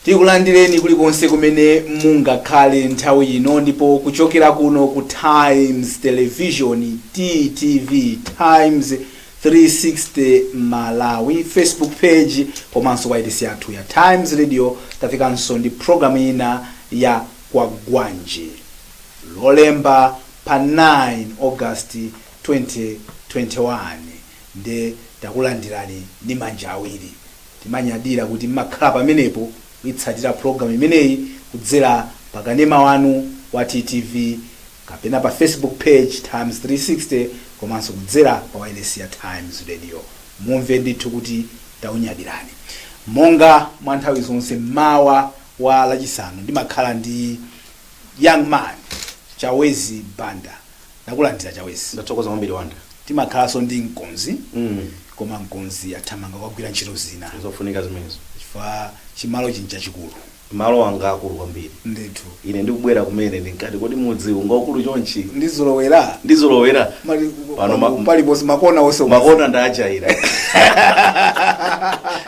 Tikulandireni kulikonse kumene mungakhale nthawi ino, ndipo kuchokera kuno ku Times Television, TTV, Times 360 Malawi, Facebook page komanso wailesi yathu ya Times Radio, tafikanso ndi programu ina ya Kwagwanji, Lolemba pa 9 August 2021. Nde takulandirani ndi manja awiri. Timanyadira kuti mmakhala pamenepo kuitsatira programu imeneyi kudzera pakanema wanu wa TTV kapena pa Facebook page Times 360 komanso kudzera pa wireless ya Times Radio. Mumve ndithu kuti taunyadirani. Monga mwa nthawi zonse, mmawa wa Lachisanu ndimakhala ndi young man Chawezi Banda. Ndakulandira, Chawezi. Ndathokoza kwambiri, Wanda. Timakhalanso ndi mkonzi, koma mkonzi athamanga kukagwira ntchito zina. Zofunika zimenezo. Chifukwa chimalo chincha chikulu. Malo anga akulu kwambiri. Ndithu. Ine ndikubwera kumene ndinkati, kodi mudzi ungaukulu chonchi? Ndizolowera. Ndizolowera. Pano Paliponse makona onse. Makona ndajaira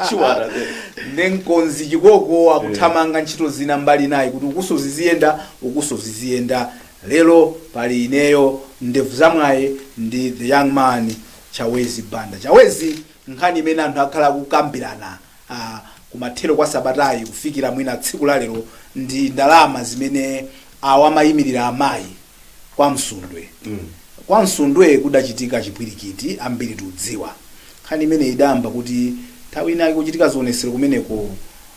shuwara. Ndi mkonzi Chikoko akuthamanga ntchito zina mbali nayi kuti ukuso ziziyenda, ukuso ziziyenda. Lero pali ineyo Ndevu Zamwayi ndi the young man Chawezi Banda. Chawezi, nkhani imene anthu akhala akukambirana kumathero kwa sabatayi kufikira mwina tsiku la lero ndi ndalama zimene awa amayimirira amayi kwa Msundwe. Kwa Msundwe kudachitika chipwirikiti, ambiri tikudziwa. Nkhani imene idayamba kuti nthawi ina kuchitika zionesero kumeneko,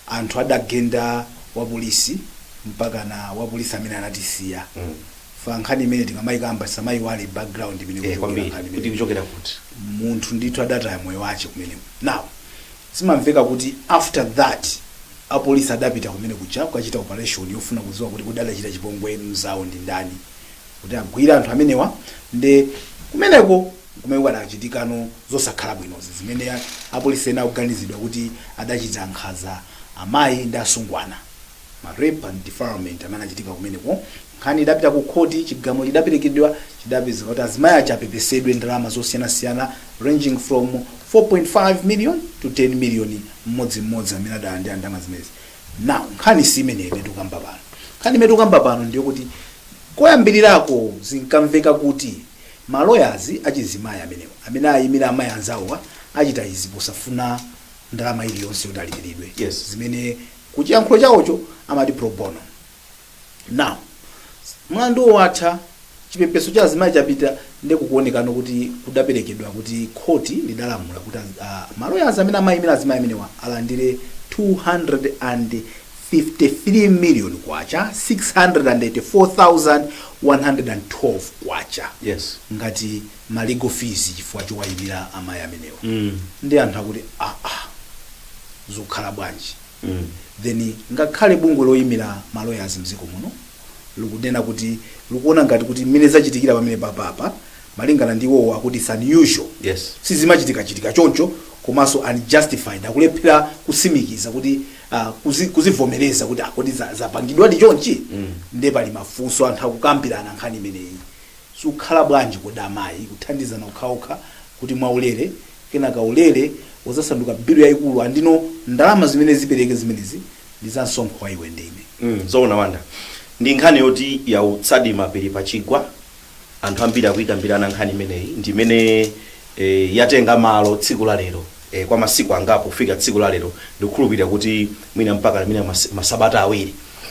anthu adagenda wa polisi mpaka na wa polisi amene anatisiya. Fa nkhani imene tikamayikamba tisamayiwale background imene kuchokera Kwambiri. nkhani Kuti imene kuchokera kuti? Munthu ndithu adataya moyo wace kumeneko. Now zimamveka kuti after that apolisi adapita kumene kuja kukachita operation yofuna kudziwa kuti kodi adachita chipongwe mzawo ndi ndani, kuti agwire anthu amenewa. Nde kumeneko kumene kadachitikano zosakhala bwinozi zimene apolisi ena akuganizidwa kuti adachita nkhanza amayi ndi asungwana, ma rape and defilement amene achitika kumeneko. Nkhani idapita ku khoti, chigamulo chidaperekedwa, chidapezeka kuti azimayi aja apepesedwe ndalama zosiyanasiyana ranging from 4.5 million to 10 million mmodzimmodzi amene adalandira ndalama zimenezi. Now nkhani si imeneyi imene tikukamba pano. Nkhani imene tikukamba pano ndiyo kuti koyambirirako zinkamveka kuti ma lawyers achizimayi amenewa amene ayimira amayi anzawowa achita izi posafuna ndalama iliyonse yoti alipiridwe, zimene kuchiyankhulo chawocho amati pro bono. Now mlandu watha, chipepeso cha azimayi chapita, ndi kukuonekano kuti kudaperekedwa kuti khoti lidalamula kuti ma lawyers amene amayimira azimayi amenewa alandire 253 million kwacha 684,112 kwacha ngati ma legal fees chifukwa chowayimira amayi amenewa. Ndi anthu akuti, "Ah, ah, zikukhala bwanji?" Then ngakhale bungwe loyimira ma lawyers mdziko muno likunena kuti likuona ngati kuti mmene zachitikira pamene papapa, malingana ndi iwowo, akuti it's unusual, sizimachitikachitika choncho, komanso unjustified. Akulephera kusimikiza kuti kuzivomereza kuti akodi zapangidwadi chonchi. Nde pali mafunso, anthu akukambirana nkhani imeneyi. Sukhala bwanji kodi amayi kuthandizana okhaokha kuti mwaulere, kenaka ulere uzasanduka bilu yayikulu, andino ndalama zimene zipereke zimenezi ndi za msonkho wa iwe ndine? Zoona, Wanda. Ndi nkhani yoti yautsadi mapiri pachigwa. Anthu ambiri akuyikambirana nkhani imeneyi, ndi imene yatenga malo tsiku la lero, kwa masiku angapo kufika tsiku la lero. Ndikukhulupirira kuti mwina mpaka limene masabata 2,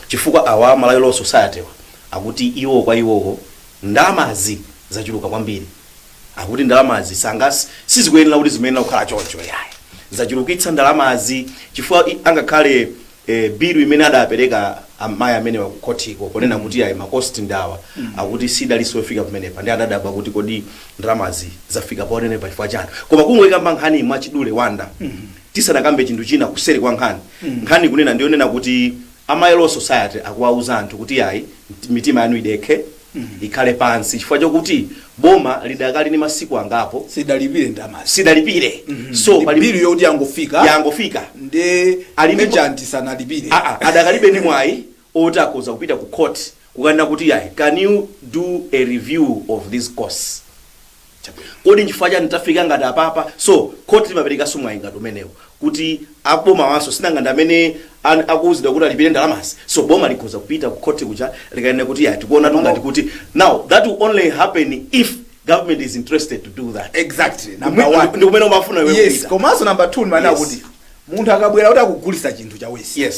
chifukwa awa Malawi Law Society wa akuti iwo kwa iwowo ndalamazi zachuluka kwambiri. Akuti ndalamazi sangas sizikuyenera kuti zimayenera kukhala choncho, yayi, zachulukitsa ndalamazi, chifukwa angakhale bilu imene adapereka amayi amene wakukhotiko ponena kuti ayi, ma cost ndawa, akuti sidalinso yofika pamenepa. Ndi adadabwa kuti kodi ndalamazi zafika ponenepa chifukwa chani? Koma kungoyikamba nkhani mwachidule, Wanda, tisanakambe chinthu china kuseri kwa nkhani, nkhani kunena ndiyonena kuti a Malawi Law Society akuwauza anthu kuti ayi, mitima yanu idekhe, ikhale pansi, chifukwa chokuti boma lidakali ndi masiku angapo. Sidalipire ndalamazi. Sidalipire, so pali bilu yoti yangofika. Yangofika. Ndi agent sanalipire. Ah, ah, adakalibe ndi mwayi oti akhoza kupita ku court kukanena kuti yayi, can you do a review of this course? Kodi nchifukwa chani tafika ngati apapa? So khoti limaperekanso mwayi ngati umenewo kuti aboma wanso sinanga ndi amene akuwuzidwa kuti alipire ndalamazi. So boma likhoza kupita ku khoti kuja, likanena kuti ya, tikuona ngati kuti now that will only happen if government is interested to do that. Exactly, number one. Ndi kumene umafuna iwe kupita. Komanso number two, ndimanena kuti munthu akabwera kuti akugulisa chinthu cha waste,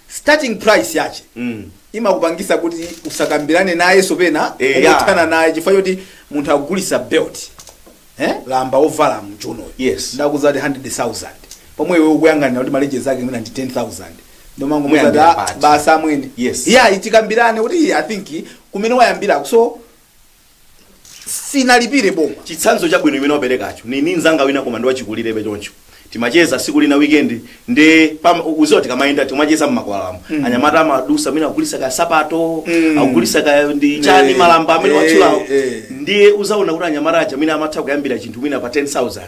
starting price yache imakupangisa kuti usakambirane naye sopena ukuthana naye, chifukwa choti munthu akugulisa belt, lamba ovala mchunoyo, ndakuzati 100,000, pomwe iwe ukuyang'anira kuti malejes ake mwina ndi 10,000, ndomangomuzati Muyambira pati. Basa amwene, yeah, tikambirane kuti I think kumene wayambirako, so sinalipire boma. Chitsanzo chabwino imene waperekacho ni nzanga wina, koma ndi wachikulirebe choncho. Timacheza siku lina weekend, ndi uziwa tikamayenda timacheza mmakwalamo, anyamata amadusa amene akugulisa ka sapato, akugulisa ka ndi chani, malamba amene watchulawo. Ndiye uzaona kuti anyamata aja amene amatha kuyambira chinthu mwina pa 10,000,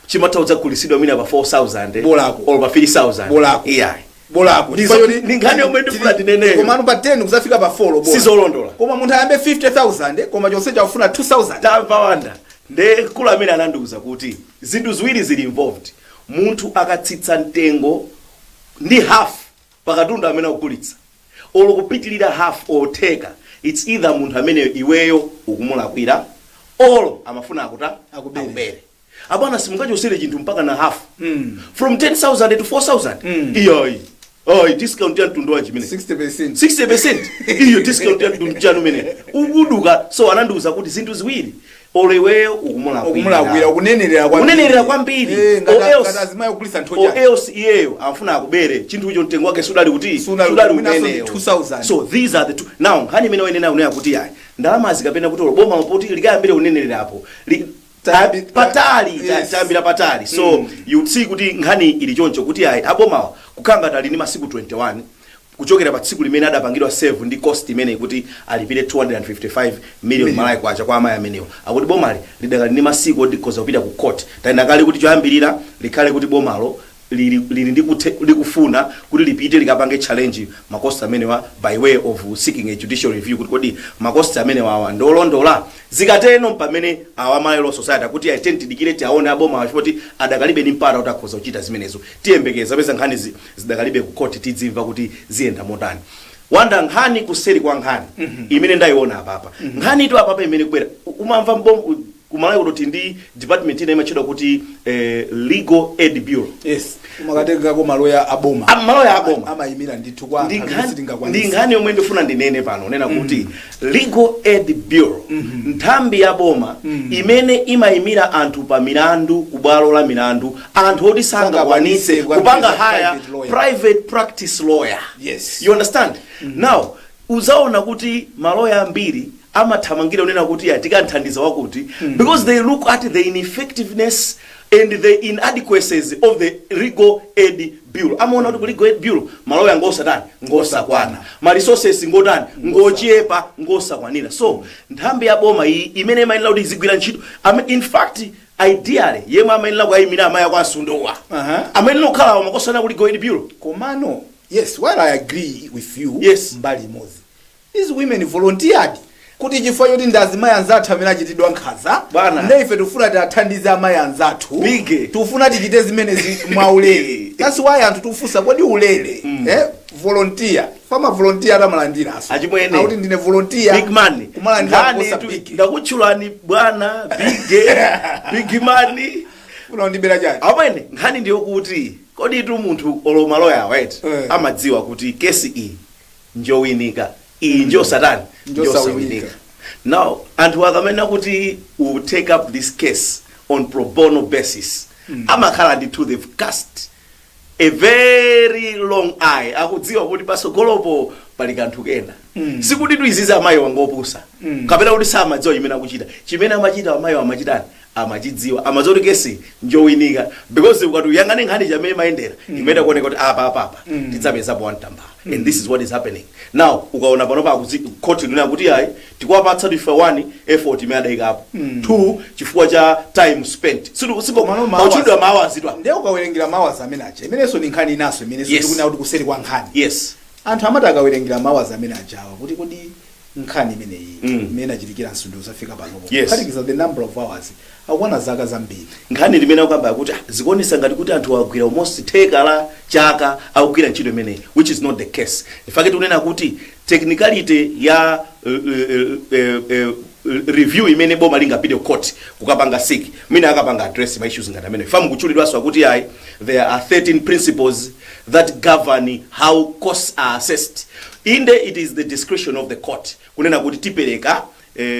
chimatha kudzagulisidwa mwina pa 4000 Bolako. or pa 3000. Bolako. Yeah. Bolako. Ndi nkhani yomwe ndifuna tineneyo. Komano pa 10 kuzafika pa 4 bola. Sizolondola. Koma munthu ayambe 50,000, koma chonse chakufuna 2000. Tamva wanda, nde kulu amene anandiuza kuti zinthu ziwiri zili involved. Munthu akatsitsa mtengo ndi half pakatundu amene akugulitsa, olo kupitilira half or theka, it's either munthu amene iweyo ukumulakwira olo amafuna akuta Akubere. Akubere. Abwana, simungachosere chinthu mpaka na half, from 10,000 to 4000. Iyayi, ayi, discount ya mtundu wanji imene? 60%. 60% iyo discount ya mtundu chanu imene ukuduka? So anandiuza kuti zinthu ziwiri, olo iweyo ukumulakwira, ukumulakwira, ukunenerera kwambiri. Kunenerera kwambiri. Ngati Or else- ngati azimayi kugulitsa or nthocha else iyeyo amfuna akubere chinthucho, mtengo wake sudali kuti Sunali sudali mwinaso ndi umenewo. 2000. So these are the two. Now nkhani imene wayenera unena kuti ayi, ndalamazi kapena kuti boma poti likayambire unenererapo patali, tayambira patali. So you see kuti nkhani ili choncho kuti ayi, abomawa kukhala ngati ali ndi masiku 21 kuchokera pa tsiku limene adapangidwa serve ndi cost imeneyi kuti alipire 255 million Malawi kwacha kwa amayi amenewa. Akuti bomali lidakali ndi masiku oti likhoza kupita ku court. Tayenda kale kuti choyambirira likhale kuti bomalo lili ndi likufuna kuti lipite likapange challenge ma cost amenewa by way of seeking a judicial review, kuti kodi ma cost amenewa awa ndolondola. Zikateno pamene awa Malawi Law Society akuti ayi, tidikire tiaone aboma chifukwa adakalibe ndi mpata kuti akhoza kuchita zimenezo. Tiyembekeza peza nkhani zidakalibe ku court, tidzimva kuti ziyenda motani. Wanda, nkhani kuseri kwa nkhani imene ndayiona apapa, nkhani ito apapa imene kubwera, umamva kumalawi kuti ndi department ina imatchedwa kuti Legal Aid Bureau. Yes, umakatengako maloya aboma. Maloya aboma. Amayimira ndithu kwa Ndi anthu amene sitingakwanise. Ndi nkhani yomwe ndifuna ndinene pano, nena kuti Legal Aid Bureau, nthambi ya boma imene imayimira anthu pa milandu, ku bwalo la milandu, anthu oti sangakwanise sangakwanise kupanga kupeza hire private lawyer. Private practice lawyer. You understand? Now uzaona kuti maloya ambiri amathamangira unena kuti atikanthandiza wakuti, because they look at the ineffectiveness and the inadequacies of the Legal Aid Bureau. Amaona kuti ku Legal Aid Bureau maloya ngosatani, ngosakwana, ma resources ngotani, ngochepa, ngosakwanira. So nthambi ya boma iyi imene imayenera kuti izigwira ntchito, in fact, ideally yemwe amayenera kuyimira amayi ako asundowa amayenera kukhala makosana ku Legal Aid Bureau. Komano yes, while I agree with you mbali imodzi, these women volunteered kuti chifukwa choti ndi azimayi anzathu amene achitidwa nkhanza, Bwana. nde ife tifuna tiathandize amayi anzathu, Big. tifuna tichite zimenezi mwaulere. That's why anthu tikufunsa, kodi ulere, volunteer, fama volunteer atamalandiranso Achimwene. akuti ndine volunteer, Big man, kumalandira nkhani kuposa tu big. Ndakutchulani bwana big, big man. Funa kundibera chani? Amwene, nkhani ndiyokuti kodi tu munthu olo maloya, right, amadziwa kuti kesi iyi njowinika, iyi njosatani, Njosawinika. njosawinika. Now anthu akamena kuti will take up this case on pro bono basis, amakhala ndithu they've cast a very long eye, akudziwa kuti pasogolopo pali kanthu kena. Sikuti tu izizi amayi wangopusa kapena kuti samadziwa chimene akuchita. Chimene amachita amayi amachitani, amachidziwa, amadziwa kuti kesi njowinika, because ukati uyang'ane nkhani chamene imayendera, imene kuoneka kuti apa apa apa tidzapezapo wamtambala, and this is what is happening now. Ukaona panopa akuzi court inena kuti ayi, tikuwapatsa ife one effort imene adayikapo, two chifukwa cha time spent. Komano Pauchudwa ma hours itwa. Ndiye ukawerengera ma hours amene aja, imenenso ni nkhani inaso imenenso ndikunena kuti kuseri kwa nkhani, anthu amati akawerengera ma hours amene ajawa kuti kodi Nkhani imeneyi imene inachitikira Msundwe zafika panopo, kuphatikiza the number of hours, akwana zaka zambiri. Nkhani limene akukamba kuti zikuonesa ngati kuti anthu agwira almost theka la chaka akugwira ntchito imeneyi, which is not the case. In fact, tikunena kuti technicality ya review imene boma lingapite court kukapanga seek, mwina akapanga address ma issues ngati amene famu kutchulidwanso akuti ayi, there are 13 principles that govern how costs are assessed. Inde, it is the discretion of the court kunena kuti tipereka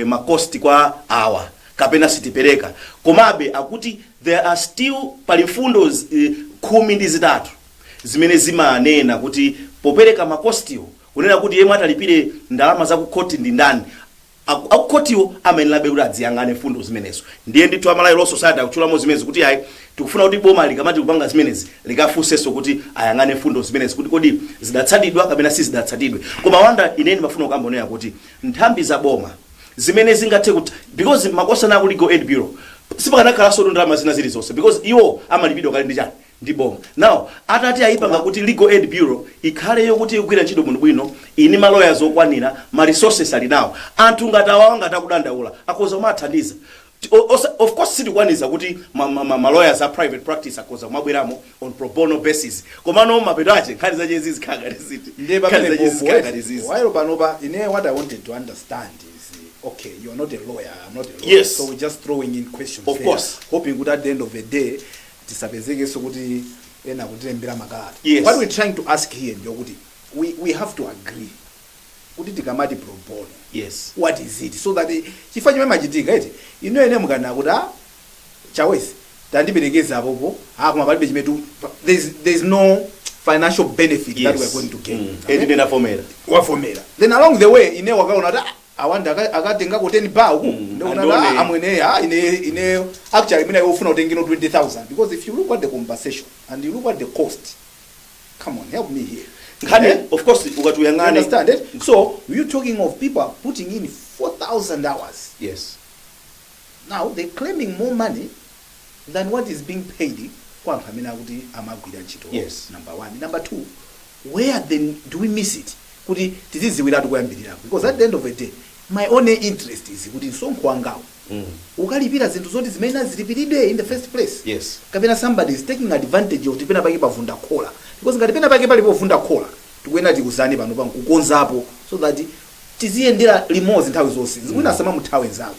ma cost kwa awa kapena sitipereka. Komabe akuti there are still, pali mfundo 13 zimene zimanena kuti popereka ma costiwo, kunena kuti yemwe atalipire ndalama za ku khoti ndi ndani, akukhotiwo amayenerabe kuti adziyang'ane mfundo zimenezo. Ndiye ndithu a Malawi Law Society akutchulamo zimenezi kuti ayi, tikufuna kuti boma likamati kupanga zimenezi likafunsenso kuti ayang'ane mfundo zimenezi kuti kodi zidatsatidwa kapena sizidatsatidwe. Koma Wanda, ine ndimafuna kukambonera kuti nthambi za boma zimene zingathe kuti, because makosana aku Legal Aid Bureau sipakanakhalanso ndalama zina zilizonse, because iwo amalipidwa kale ndi chani? Ndi boma. Now atati ayipanga kuti Legal Aid Bureau ikhale yokuti ikugwira ntchito bwinobwino, ini ma lawyers okwanira, ma resources ali nawo, anthu ngati awawa ngati akudandaula akhoza kumathandiza. Of course sitikwaniza kuti ma lawyers a private practice akhoza kumabweramo on pro bono basis, komano mapeto ache nkhani zache zizikhala ngati ziti? Ndiye Nkhani pamene zache zizikhala ngati zizi. While panopa ine, what I wanted to understand is, okay, you are not a lawyer, I'm not a lawyer, so we're just throwing in questions Of there, course. hoping kuti at the end of the day tisapezekenso kuti ena kutilembera makalata. What we're trying to ask here ndiyokuti we have to agree kuti tikamati pro bono, what is it, so that chifukwa chimene machitika iti ino ene mukana kuti ah, Chawezi tandiperekeza apopo, ah, koma palibe chimene there's no financial benefit that we're going to gain. Okay? Eti ndinavomera. Wavomera, then along the way ine wakaona kuti ah, awanda akatengako 10 bar uku, ndikuona Andone. ah, amwene, ah, ine actually mina ufuna utengeno 20,000, because if you look at the compensation and you look at the cost, come on, help me here. Nkhani Eh? Of course ukati You uyang'ane. Understand it? So we're talking of people putting in 4,000 hours. Now they're claiming more money than what is being paid kwa anthu amene akuti amagwira ntchito. Number one. Number two, where then do we miss it? Kuti tiziziwiratu kuyambirira, because at the end of the day my only interest is kuti msonkho wangawo ukalipira zinthu zoti zimene azilipiridwe in the first place, kapena somebody is taking advantage of pena pake pavunda khola, because ngati pena pake pali povunda khola, tikuyena tikuzani pano pankukonzapo so that tiziyendera limodzi nthawi zonse, wina asamamuthawe nzawo.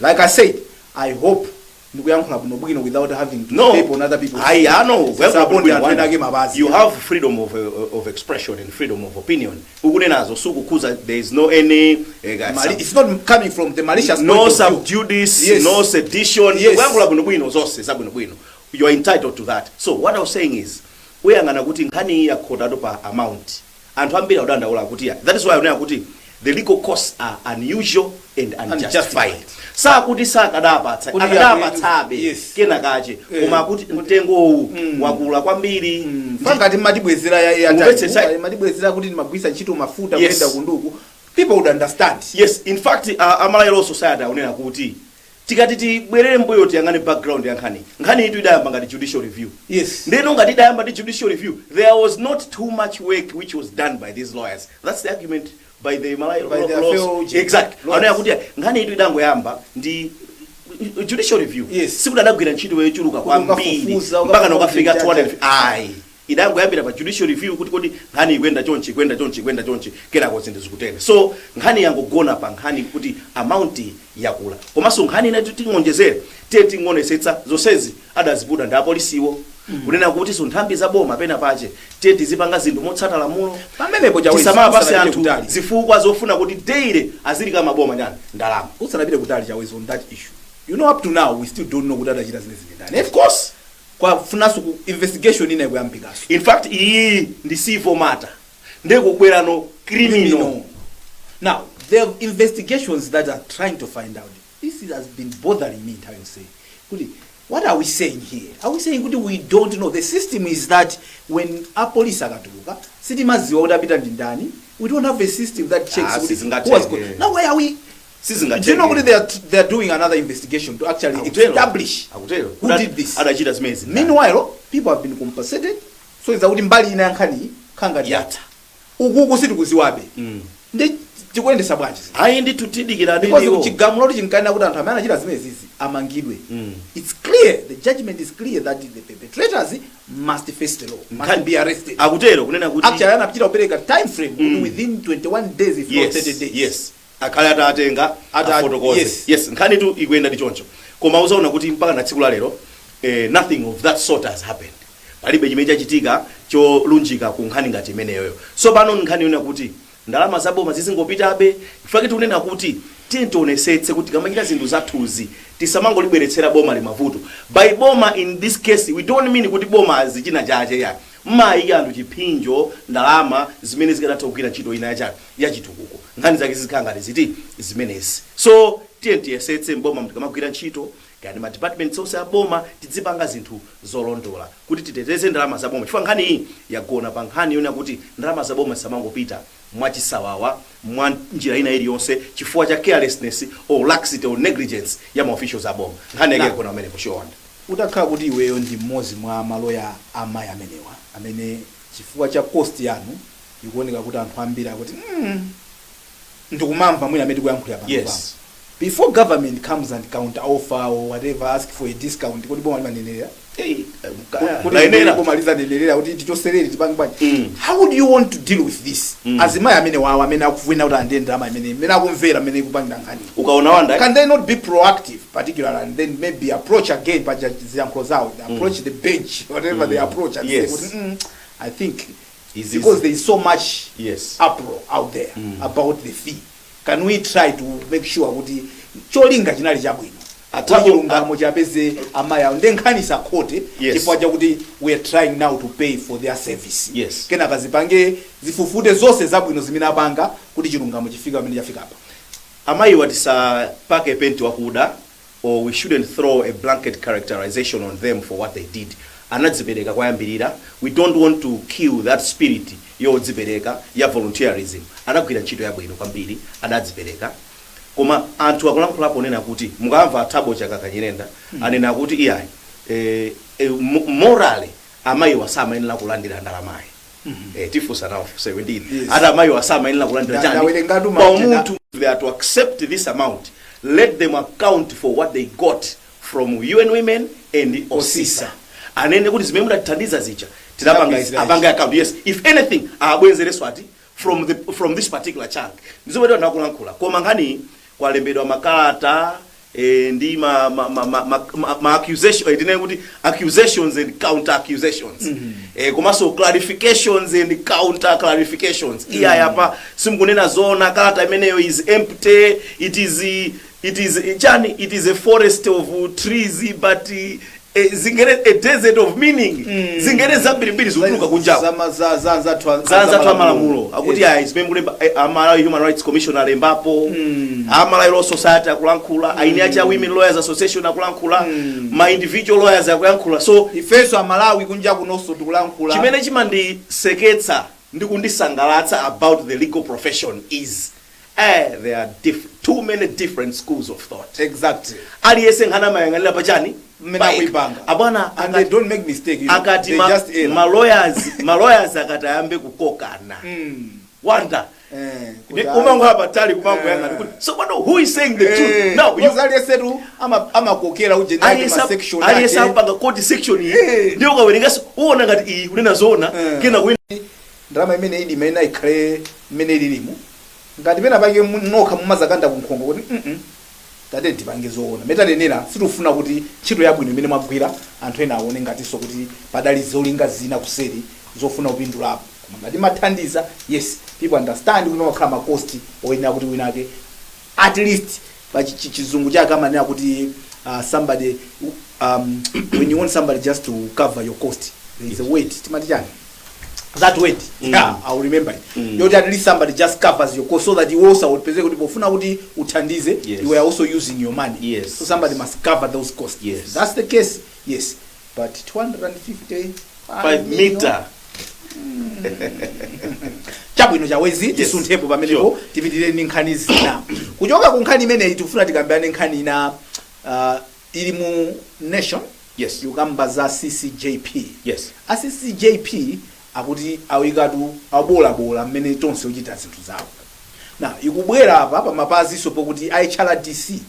Like I said, I hope ndikuyankhula bwinobwino without having to No. step on other people's I know. Sisaponde anthu ena ake mapazi. You have freedom of expression and freedom of opinion. Ukunenazo sukukhuza, there is no any It's not coming from the malicious no point of view. Sub judice, no sedition. Kuyankhula bwinobwino, zonse zabwinobwino, you are entitled to that. So what I was saying is, uyang'ana kuti nkhani iyi yakhotatu pa amount, anthu ambiri akudandaula kuti ya, that is why unena kuti the legal costs are unusual and unjustified. Unjustified. Sakuti sakadapatsa, Kuti akadapatsabe Yes. kena kache, koma akuti mtengowu wakula kwambiri. Fangati matibwezera ya Umvetsetsa- airtime, matibwezera kuti timagwisa ntchito mafuta kuyenda kunduku, people would understand. Yes, in fact a Malawi Law Society akunena kuti tikati tibwerere mbuyo, tiyang'ane background ya nkhani, nkhani itu idayamba ngati judicial review. Ndeno ngati idayamba ndi judicial review, there was not too much work which was done by these lawyers. That's the argument by the Malawi By the laws. fellow Exactly. lawyers. Akunena kuti nkhani itu idangoyamba ndi judicial review, sikuti adagwira ntchito yochuluka Kuti kwambiri ukafufuza, mpaka nokafika ukafufuza. 200. Ayi, idangoyambira pa judicial review kuti kodi nkhani ikuyenda chonchi, ikuyenda chonchi, ikuyenda chonchi, kenako zinthu zikutere. So nkhani yangogona pa nkhani kuti amount yakula. Komanso nkhani ina tingonjezere, tiye tingonesetsa zonsezi adaziputa ndi apolisiwo, kunena kuti so nthambi za boma pena pache tiye tizipanga zinthu motsata lamulo. Pamenepo Chawezi, Tisamapase usanapite anthu kutali. zifukwa zofuna kuti daily azilika maboma nyani ndalama. Usanapite kutali, Chawezi, on that issue, you know, up to now we still don't know kuti adachita zimene ndani. Of course. Kwafunanso ku investigation ina ikuyambikaso. In fact iyi ndi civil matter, ndekubwerano criminal. Now there are investigations that are trying to find out. This has been bothering me nthawi yonse kuti what are we saying here? Are we saying kuti we don't know the system is that when a police akatuluka sitimaziwa kuti apita ndi ndani? We don't have a system that checks Ah, kuti sizingatheke. who has got. Now why are we Sizingatheke. Do you know kuti they are doing another investigation to actually Akutero. establish Akutero. who did this? Adachita zimenezi ndani? Meanwhile people have been compensated, so iza kuti mbali ina ya nkhani khanga Yatha. Ukuku sitikuziwabe. Ndi Tikuyendesa bwanji zinthu? Ayi ndithu, tidikira Because ndiwo. Chigamulo kuti chinkanena kuti anthu amene anachita zimenezizi amangidwe. It's clear, the judgment is clear that the perpetrators must face the law, must be arrested. Akutero kunena kuti Actually anapitira kupereka time frame kuti within 21 days, if not 30 days. Yes, akhale atatenga afotokoze. Yes, nkhani tu ikuyenda ndi choncho, koma uzaona kuti mpaka na tsiku la lero nothing of that sort has happened. Palibe chimene chachitika cholunjika ku nkhani ngati imeneyoyo. So pano nkhani yona kuti ndalama zaboma zizingopitabe. Chifukwa tikunena kuti tiye tionesetse kuti tikamachita zinthu zathuzi tisamangolibweretsera boma limavuto. By boma in this case, we don't mean kuti boma azichina chache ya mmayika anthu chiphinjo, ndalama zimene zikanatha kugwira ntchito ina yachitukuko. Nkhani zake zizikhala ngati ziti zimenezi. So tiye tiyesetse mboma tikamagwira ntchito, kani ma departments onse aboma, tidzipanga zinthu zolondola kuti titeteze ndalama zaboma, chifukwa nkhani iyi yagona pa nkhani yona kuti ndalama zaboma zisamangopita mwachisawawa, mwa njira ina iliyonse, chifukwa cha carelessness or laxity or negligence ya ma officials aboma. Nkhani yake yagona pamenepo, Shiwanda. Utakhala kuti iweyo ndi mmodzi mwa maloya amayi amenewa amene chifukwa cha cost yanu ikuoneka kuti anthu ambiri akuti ndikumamva mwina amene tikuyankhulira pano pano. Before government comes and counter offer or whatever, ask for a discount, kuti boma limanenerera Hey, kuti layenera. boma lizanenerera kuti tichoserere, tipange bwanji? Mm. How would you want to deal with this? Azimayi amene wawo amene akufuna kuti andende ndalama imene akumvera amene ikupangira nkhani, Ukaona, Wanda, can they not be proactive particularly and then maybe approach again pa ziyankhulo zawo, approach the bench, whatever they approach, and say kuti I think Is because there is so much uproar out there about the fee, can we try to make sure kuti cholinga chinali chabwino, kuti chilungamo chapeze amayi awo, nde nkhani isakhote chifukwa chakuti we are trying now to pay for their service, kenaka zipange zifufute zonse zabwino zimene apanga kuti chilungamo chifike pamene chafika apa? Amayiwa tisapake penti wakuda, or we shouldn't throw a blanket characterization on them for what they did. Anadzipereka kwayambirira. We don't want to kill that spirit yodzipereka ya volunteerism. Anagwira ntchito yabwino kwambiri, adadzipereka. Koma anthu akulankhulapo nena kuti mukamva a Thabo Chakaka Nyirenda anena kuti iyayi, morally amayiwa samayenera kulandira ndalamayi. Tifunsa nawo fusewe ndini. Ati amayiwa samayenera kulandira chani? Ndawerengatu Pa umunthu, they are to accept this amount, let them account for what they got from UN Women and OSISA. OSISA. Anene kuti zimene mudatithandiza zija tinapanga izi. Tinapanga. Apange account, yes. If anything, abwenzereso ati from this particular chunk. Ndizomwe tinakulankhula. Koma nkhani kwalembedwa makalata ndi ma accusation, tinene kuti accusations and counter accusations, komanso clarifications and counter clarifications. Iya, yapa simukunena zona, kalata imeneyo is empty, it is chani, it is a forest of trees, but zingere a desert of meaning, zingere zambirimbiri zikutuluka kunjaku. Za Zanzathu amalamulo akuti ayi, zimene mukulemba, Amalawi Human Rights Commission alembapo, Amalawi Law Society akulankhula, aini achi a Women Lawyers Association akulankhula, ma individual lawyers akuyankhula. So ifenso Amalawi kunja kunonso tikulankhula. Chimene chimandiseketsa ndi kundisangalatsa about the legal profession is there are too many different schools of thought. Aliyense nkhani amayang'anira pachani? Mmene Paika. akuipanga. Abwana, And they don't make mistake. Akati They just error. ma lawyers akati ayambe kukokana, Wanda, Kuti umangohala patali kumangoyang'ana kuti so pano who is saying the truth now? You Because aliyensetu amakokera uje nake ma section Aliyesa ake. apanga quote section iyi, ndiyo ukawerengaso uwona ngati iyi kunena zoona, kena kuina. Ndalama imene ili imene ikhale mmene ililimu, ngati pena pake nokha mumazakanda kunkhongo kuti tate tipange zoona metanenera, sitikufuna kuti ntchito yabwino imene mwagwira anthu ena aone ngatinso kuti padali zolinga zina kuseri zofuna kupindulapo. Koma ngati mathandiza, yes, people understand kuti pamakhala ma cost oyenera kuti winake at least pa chizungu chake amanena kuti somebody, when you want somebody just to cover your cost, there is a word, timati chani that word? Yeah, I'll remember it. Yoti at least somebody just covers your cost so that you also upeze kuti pofuna kuti uthandize, you are also using your money. So somebody must cover those costs. That's the case, yes, but 250 5 meter. Chabwino, Chawezi, tisunthepo pamenepo. Tipitirire ndi nkhani zina. Kuchoka ku nkhani imeneyi tikufuna tikambirane nkhani ina ili mu Nation. Yukamba za CCJP. A CCJP akuti awikatu abolabola mmene tonse uchita zinthu zawo. Na ikubwera apa pamapaziso pokuti HRDC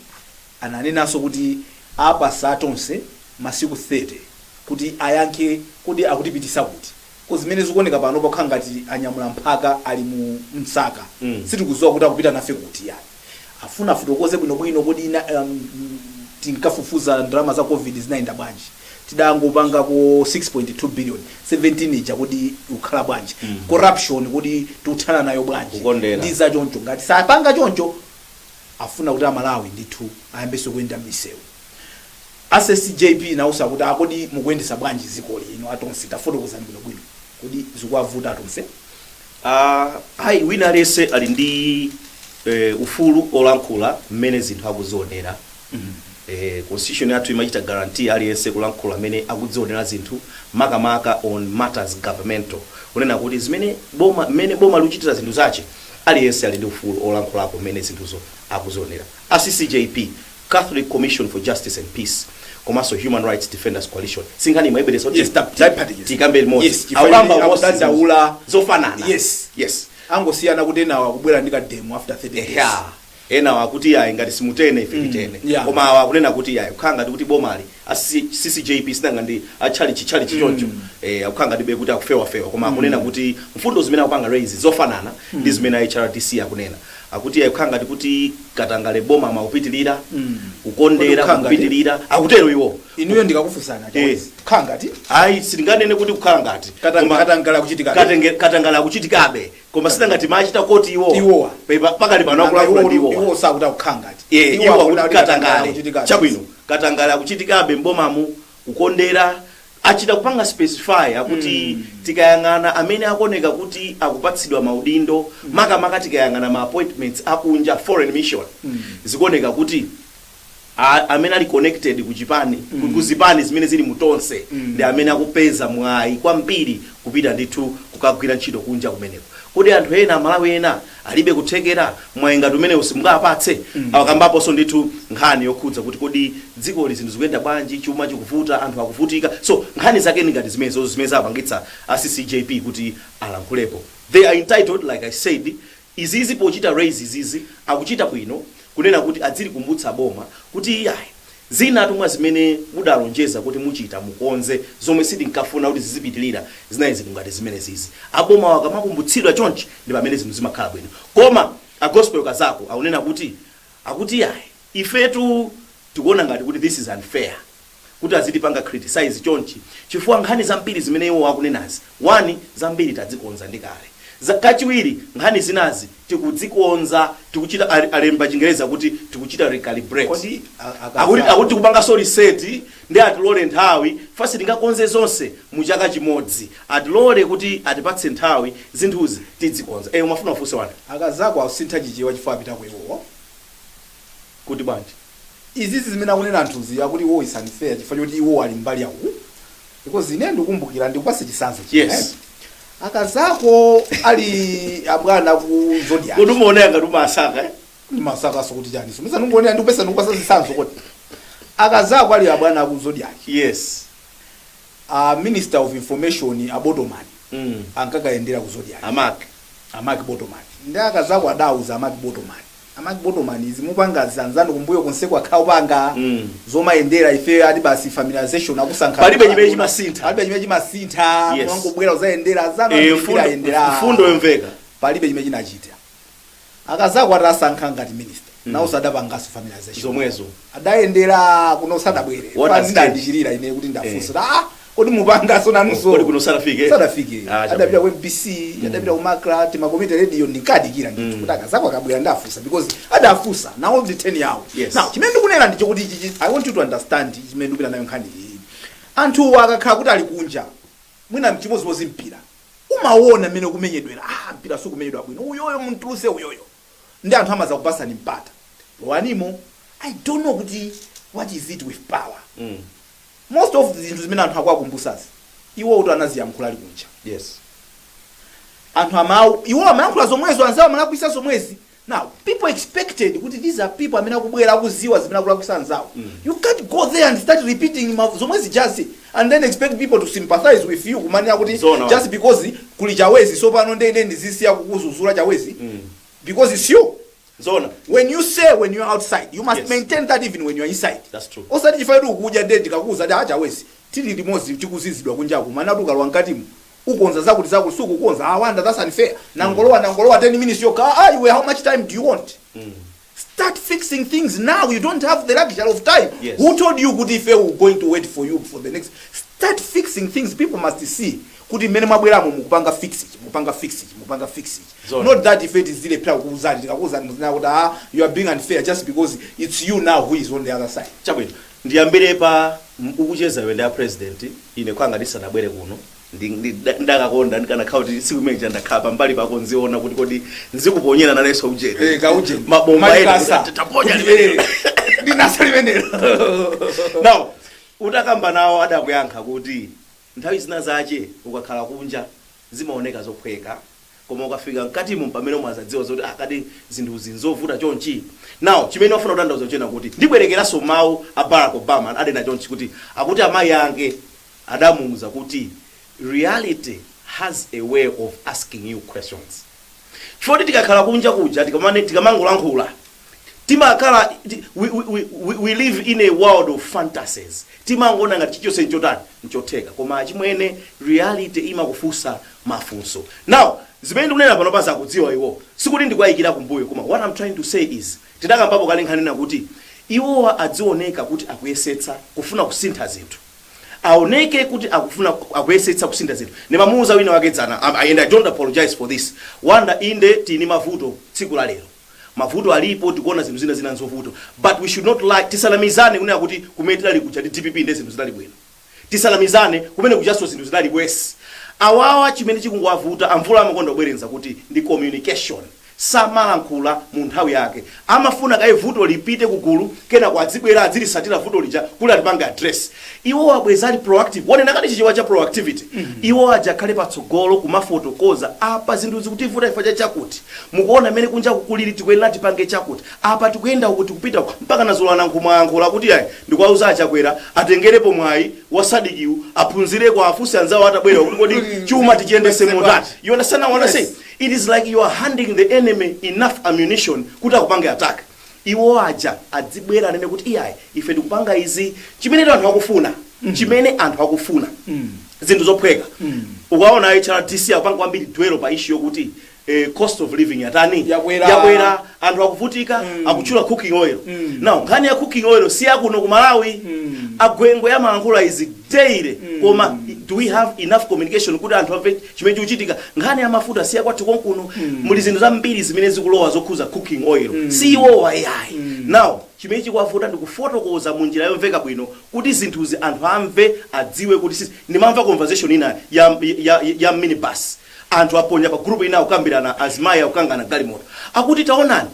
ananenanso kuti apasa Tonse masiku 30 kuti ayankhe kuti akutipitisa kuti, ko zimene zikuoneka pano pokhala ngati anyamula mphaka ali mu msaka. Sitikudziwa kuti akupita nafe kuti yani. Afuna afotokoze bwinobwino kuti ina tinkafufuza ndalama za COVID zinayenda bwanji, tidangopangako 6.2 billion, 17 ija kuti ikukhala bwanji, corruption kuti tikuthana nayo bwanji, Kukondera. ndi za choncho. Ngati sapanga choncho, afuna kuti Amalawi ndithu ayambenso kuyenda m'misewu. A CCJP nawusa kuti akodi mukuyendesa bwanji dziko lino atonse? Tafotokozani bwinobwino kuti zikuwavuta atonse. Ayi, wina aliyense ali ndi ufulu olankhula mmene zinthu akuzionera. Constitution yathu imachita guarantee aliyense kulankhula mmene akudzionera zinthu, makamaka on matters governmental, kunena kuti zimene boma, mmene boma likuchitira zinthu zache, aliyense ali ndi ufulu olankhulapo mmene zinthuzo akuzionera. A CCJP, Catholic Commission for Justice and Peace, komanso Human Rights Defenders Coalition, sinkhani imayibweretsa kuti Yes, tayiphatikiza. tikambe limodzi. Yes, chifukwa Akukamba almost akudandaula zofanana. Angosiyana kuti enawo akubwera ndi ka demo after 30 days. Yeah. Ena akuti ayi, ngati simutene ife titene. Koma awa akunena kuti ayi, kukhala ngati kuti bomali, a CCJP sinanga ndi achalichi chalichi choncho, akukhala ngati be kuti akufewafewa, koma akunena kuti mfundo zimene akupanga raise zofanana ndi zimene HRDC akunena. Akuti ayi, kukhala ngati kuti katangale boma makupitilira, kukondera Kodi kukhala ngati- kupitilira, akutero iwo. Inuyo ndikakufunsana, kukhala ngati Ayi, sitinganene kuti kukhala ngati. Katangale akuchitika. Katangale akuchitikabe, koma sinangati machita koti iwo Iwowa. Pakali pano akulankhula ndi iwowa. Iwo sakuti akukhala ngati. Iwo akuti akuti katangale akuchitika. Chabwino, katangale akuchitikabe mbomamu, kukondera, achita kupanga specify. Akuti tikayang'ana amene akuoneka kuti akupatsidwa maudindo, makamaka tikayang'ana ma appointments akunja, foreign mission, zikuoneka kuti amene ali connected ku chipani, ku zipani zimene zili mutonse, ndi amene akupeza mwayi kwambiri kupita ndithu kukagwira ntchito kunja kumeneko. Kodi anthu ena, Amalawi ena, alibe kuthekera? Mwayi ngati umenewu simungapatse? Akambaponso ndithu nkhani yokhudza kuti kodi dzikoli zinthu zikuyenda bwanji, chuma chikuvuta, anthu akuvutika. So nkhani zake ni ngati zimenezo zimene zapangitsa a CCJP kuti alankhulepo. They are entitled, like I said. Izizi pochita raise izizi, akuchita bwino kunena kuti adzilikumbutsa boma kuti iyayi, zina tumwa zimene mudalonjeza kuti muchita, mukonze, zomwe sitinkafuna kuti zizipitilira, zinayi zinthu ngati zimene zizi. Aboma akamakumbutsidwa chonchi ndi pamene zinthu zimakhala bwino. Koma a Gospel Kazako akunena kuti, akuti iyayi, ifetu tikuona ngati kuti this is unfair kuti azitipanga criticize chonchi, chifukwa nkhani zambiri zimene iwo akunenazi, one, zambiri tadzikonza ndi kale. Kachiwiri, nkhani zinazi tikudzikonza, tikuchita, alemba Chingereza kuti tikuchita recalibrate. Kodi Akuti tikupanganso reset, ndi atilole nthawi fasi, tingakonze zonse mu chaka chimodzi. Atilole kuti atipatse nthawi, zinthuzi tidzikonza. Umafuna ufunse wani? Akazako asintha Chichewa chifukwa apitako iwowo. Kuti bwanji? Izizi zimene akunena anthuzi, akuti iwo is unfair chifukwa choti iwo ali mbali yawo, because ine ndikumbukira, ndikupase chitsanzo china, eh. Akazako ali abwana ku Zodiac. Kuti umaoneka ngati umasaka, eh? Ndimasakaso kuti chani? So misa ndingonena, ndikupasa zitsanzo kuti akazako ali abwana ku Zodiac, a Minister of Information, a Botoman, ankakayendera ku Zodiac. Amak. A Mark Botoman. Ndi akazako adauza a Mark Botoman, "A Mark Botoman, izi mupanga zanzanu kumbuyo konseko akhawo panga zomayendera, ife ati basi familiarization, akusankha." Palibe chimene chimasintha. Palibe chimene chimasintha. Mwangobwera uzayendera azanu. Ayendera. Mfundo yomveka. Palibe chimene chinachita. Akazako atasankha ngati minister, nawo sadapanganso familiarization. Zomwezo. Adayendera kuno, sadabwere. What has changed? Ndandachirira ine kuti ndafunsa, ah, kodi mupanganso nanunso? Kodi kuno sadafike? Sadafike. Ah, Adapita ku MBC, adapita ku Macra, timakomite radio. Ndinkadikira ndithu kuti akazako akabwera ndafunsa, because adafunsa nawo ndi 10 yawo. Now chimene ndikunena ndicho kuti I want you to understand chimene ndikupita nayo nkhani iyi. Anthuwa akakhala kuti ali kunja, mwina mchimozimozi mpira, umaona mmene kumenyedwera, ah, mpira sukumenyedwa bwino, uyoyo muntuluse, uyoyo, ndi anthu amaza kupasani mpata, lowanimo. I don't know kuti what is it with power. Most of zinthu zimene anthu akuwakumbusazi, iwo kuti anaziyankhula ali kunja. Anthu amawu iwo amayankhula zomwezo, anzawo amalakwisa zomwezi. Now people expected kuti these are people amene akubwera, akuziwa zimene akulakwisa anzawo. You can't go there and start repeating zomwezi just and then expect people to sympathize with you, kumanena kuti Zona. just because kuli Chawezi, so pano ndende ndizisiya kukuzuzula Chawezi. Because it's you. Zona. When you say when you're outside, you must maintain that even when you're inside. That's true. Osati chifukwa kuti ukudya nde ndikakuuza ndi achawezi tili limodzi, tikuzizidwa kunjaku, mana ukalowa mkatimu ukonza zakuti zakuti, sukukonza. Ah, Wanda, that's unfair. Nangolowa 10 minutes yokha. Ah, iwe, how much time do you want? Start fixing things now. You don't have the luxury of time. Who told you kuti ife we going to wait for you for the next? Start fixing things. People must see kuti mmene mwabweramo mukupanga fix ichi, mukupanga fix ichi, mukupanga fix ichi. Zona. Not that ife tizilephera kukuuzani, tikakuuzani muzinena kuti, "Ah, you are being unfair," just because it's you now who is on the other side. Chabwino, ndiyambire pa ukucheza iwe ndi a President. Ine kwanga ndisanabwere kuno, ndakakonda ndikanakhala kuti tsiku imene ndakhala pambali pako, nziona kuti kodi nzikuponyera nalenso ujeni. Eh, kaujeni. Mabomba ena. Malikasa. Kuti taponya Kuti, limenelo. Ndinasa limenelo. Now utakamba nawo adakuyankha kuti nthawi zina zache ukakhala kunja zimaoneka zophweka, koma ukafika mkatimo pamene mwazadziwa zoti akati zinthuzi nzovuta chonchi. Now chimene wafuna kutanthauza chena kuti ndibwerekeranso mawu a Barack Obama, adena chonchi kuti akuti amayi ake adamuwuza kuti reality has a way of asking you questions. Chifukwa tikakhala kunja kuja, tikamangolankhula, timakhala we live in a world of fantasies. Timangoona ngati chilichonse nchotani, nchotheka, koma chimwene, reality imakufunsa mafunso. Now zimene ndikunena pano pazakudziwa iwo, sikuti ndikuwayikira kumbuyo, koma what I'm trying to say is tidakambapo kale nkhani kuti iwowa adzioneka kuti akuyesetsa kufuna kusintha zinthu, aoneke kuti akufuna, akuyesetsa kusintha zinthu. Ndimamuuza wina wakedzana, and I don't apologize for this, Wanda, inde tini mavuto tsiku la lero, mavuto alipo, tikuona zinthu zina zina nzovuto, but we should not lie. Tisanamizane kunena kuti kumene tidali kuja ndi DPP ndi zinthu zinali bwino. Tisanamizane, kumene kujaso zinthu zinali worse. Awawa chimene chikungowavuta, amvula amakonda kubwerenza kuti ndi communication. Samalankhula mu nthawi yake, amafuna kaye vuto lipite kugulu, kenako adzibwera adzilisatira vuto lija kuti alipange address. Iwo abweza ali proactive, wanena kati Chichewa cha proactivity. Iwo aja akhale patsogolo kumafotokoza: apa zinthu zikutivuta chifukwa cha chakuti, mukuona mmene kunja kukuliri, tikuyenera tipange chakuti, apa tikuyenda uku, tikupita uku. Mpaka nazolana nkhumwayankhula kuti ayi, ndikuwauza Achakwera atengerepo mwayi wa SADC-wu, aphunzireko, afunse anzawo atabwera kuti kodi chuma tichiyendese motani? You understand what I say? It is like you are handing the enemy enough ammunition kuti akupange attack. Iwo aja adzibwera anene kuti iyayi, ife tikupanga izi, chimene anthu akufuna, chimene anthu akufuna, zinthu zophweka. Ukaona HRDC akupanga kwambiri dwell pa issue yokuti cost of living yatani? Yakwera. Yakwera, anthu akuvutika. Akutchula cooking oil. Now nkhani ya cooking oil si yakuno ku Malawi. Agwengwe amalankhula izi daily, koma do we have enough communication kuti anthu amve chimene chikuchitika? Nkhani ya mafuta si yakwathu konkuno. Muli zinthu zambiri zimene zikulowa zokhuza cooking oil, si iwowa iyayi. Now chimene chikuwavuta ndi kufotokoza mu njira yomveka bwino kuti zinthuzi anthu amve, adziwe kuti sisi. Ndimamva conversation ina ya minibus, anthu aponya pa group ina, akukambirana, azimayi akukangana galimoto, akuti taonani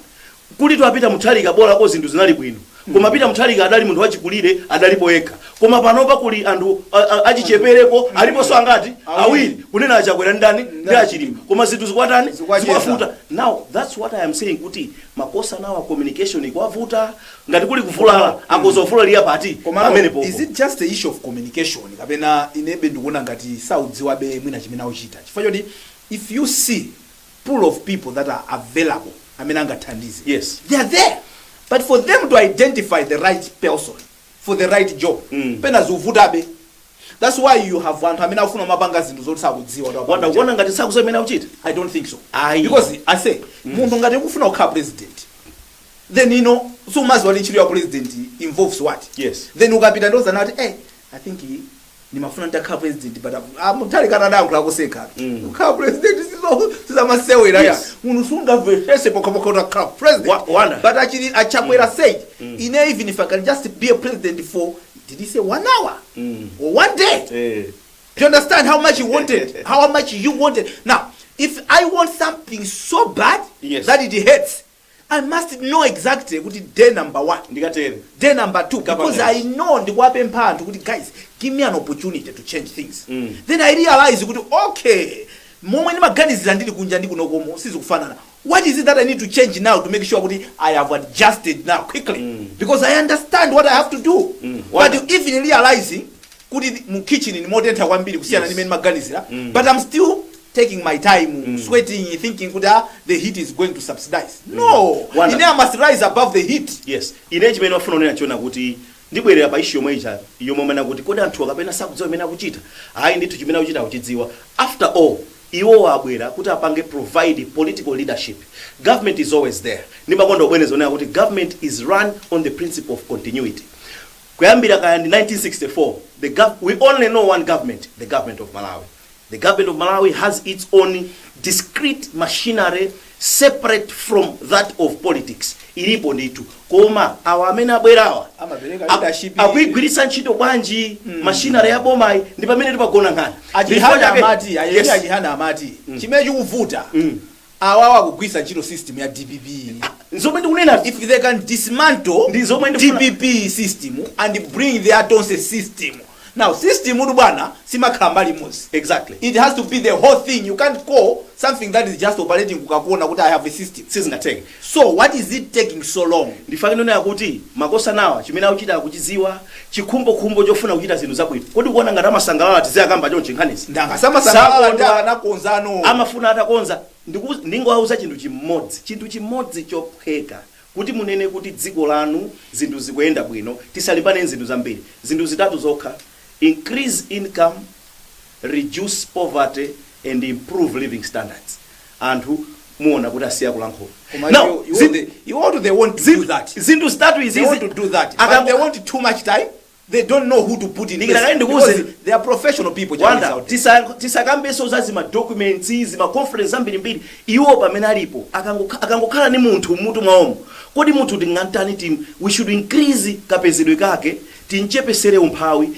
kuti twapita Mutharika bolako zinthu zinali bwino, koma Pita Mutharika adali munthu wachikulire, adalipo yekha, koma panopa kuli anthu achichepereko, aliponso angati? Awiri, kunena Achakwera ndani ndi Achilima, koma zinthu zikwatani? Zikwacheza. Zikwavuta. Now that's what I am saying, kuti makosa nawo communication ikwavuta. Ngati kuli kuvulala, akoza kuvulaliya pati? Komano, pamene popo. Is it just the issue of communication, kapena inebe ndikuona ngati saudziwabe mwina chimene akuchita? Chifukwa choti if you see pool of people that are available amene angathandize, they are there, but for them to identify the right person for the right job, pena zikuvutabe. That's why you have anthu amene akufuna mapanga zinthu zoti sakudziwa kuti Wanda, apanga. Ukuona ngati sakudziwa imene akuchita? I don't think so. Ayi. Because I say, munthu ngati ukufuna kukhala president, then sumaziwa kuti ntchito ya president involves what? Then ukapita ndozana kuti, "Eh, I think ndimafuna nditakhala president," but ah, Mutharika adayankhula kusekha. Kukhala president sizo sizamasewera ya. Munthu sungamvesese pokhapokha utakhala president. Wanda. But actually Achakwera said, ine even if I can just be a president for, did he say 1 hour or one day? Eh. Do you understand how much you wanted? How much you wanted? Now, if I want something so bad that it hurts, I must know exactly kuti day number one, ndikatere, day number two, Kapa because guys. I know ndikuwapempha anthu kuti, "Guys, give me an opportunity to change things." Then I realize kuti, okay, momwe ndimaganizira ndili kunja ndi kunokomo sizikufanana. What is it that I need to change now to make sure kuti I have adjusted now quickly? Because I understand what I have to do. But even realizing kuti mu kitchen ni motentha kwambiri kusiyana ndi mmene maganizira, but I'm still Taking my time, sweating, thinking kuti the heat is going to subsidize. No. Wanda. Ine I must rise above the heat. Yes, ine chimene wafuna unena chiona kuti ndibwerera pa issue yomwe ija yomwe umene kuti kodi anthu akapena sakudziwa imene akuchita. Ayi ndithu, chimene akuchita akuchidziwa. After all, iwo abwera kuti apange provide political leadership. Government is always there. Ndimakonda kubweneza onena kuti government is run on the principle of continuity. Kuyambira kaya ndi 1964, we only know one government, the government of Malawi. The government of Malawi has its own discrete machinery separate from that of politics. Ilipo ndithu, koma awa amene abwerawa Amapereka leadership. Akuyigwiritsa ntchito bwanji machinery ya bomayi? Ndi pamene tipagona nkhani. Achihana Chifukwa amati ayeni Yes. Achihana amati chimene chikuvuta, awawa akugwiritsa ntchito system ya DPP. Nzomwe ndikunena. If they can dismantle Ndi zomwe ndifuna- DPP system and bring their Tonse system. Now, system utu bwana simakhala mbali imodzi. It has to be the whole thing. You can't call something that is just operating kukakuona kuti I have a system. Sizingatheke. So what is it taking so long? Ndifake ndonena kuti makosanawa chimene akuchita akuchidziwa, chikhumbokhumbo chofuna kuchita zinthu zabwino. Kodi kuona ngati amasangalala tiziyakamba chonchi nkhanizi? Ndangasamasangalala ndi Sakondwa. akanakonzano. Amafuna atakonza. Ndingowauza chinthu chimodzi, chinthu chimodzi chophweka kuti munene kuti dziko lanu zinthu zikuyenda bwino. Tisalimbane zinthu zambiri, zinthu zitatu zokha: increase income, reduce poverty and improve living standards. Anthu muona kuti asiya kulankhula. Koma Now, you want they want to do that. Zinthu zitatu izizi. They want to do that, but they want too much time. They don't know who to put in Ndikira place kale ndikuuze. because they are professional people. Wanda, Out there. Tisakambenso za zima documents, zima conference zambirimbiri. Iwo pamene alipo akangokhala ni munthu mmutu mwawomo, kodi munthu tingantani? We should increase kapezedwe kake, tinchepesere umphawi,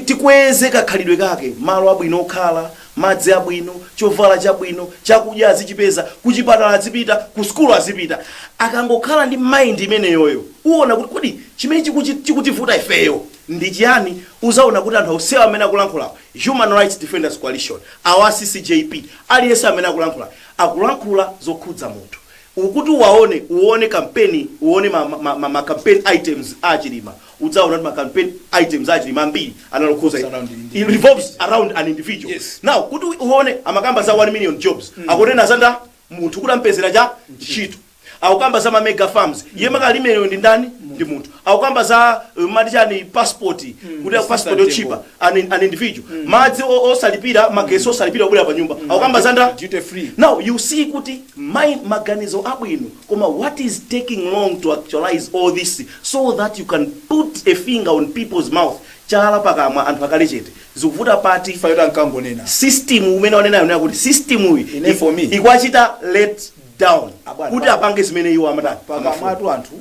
tikweze kakhalidwe kake, malo abwino okhala, madzi abwino, chovala chabwino, chakudya azichipeza, kuchipatala azipita, ku sukulu azipita. Akangokhala ndi mind imeneyoyo, uwona kuti kodi chimene chikutivuta ifeyo ndi chiyani? Uzaona kuti anthu ausewa amene akulankhula, Human Rights Defenders Coalition, awa CCJP, aliyense amene akulankhula, akulankhula zokhudza munthu. Ukuti uwaone, uone campaign, uone ma campaign items achilima, udzaona kuti ma campaign items achilima ambiri analokhuza Around the it individual. Revolves around an individual. Now, kuti uone amakamba za 1 million jobs, akunena za munthu kuti ampezera cha ntchito. Akukamba za ma mega farms, iye makalimeyo ndi ndani? Ndi munthu. Akukamba za mati chani, passport, kuti passport yochipa, an individual. Madzi osalipira, magesi osalipira kubwera pa nyumba, akukamba za nda Duty free. Now you see kuti my maganizo abwino, koma what is taking long to actualize all this so that you can put a finger on people's mouth, chala pakamwa, anthu akale chete, zikuvuta pati? Fayota nkangonena. System umene wanenayo, nena kuti system iyi Ine for me. ikuwachita let down Abwana, kuti apange zimene iwo amatani, amafuna. Pakamwatu anthu,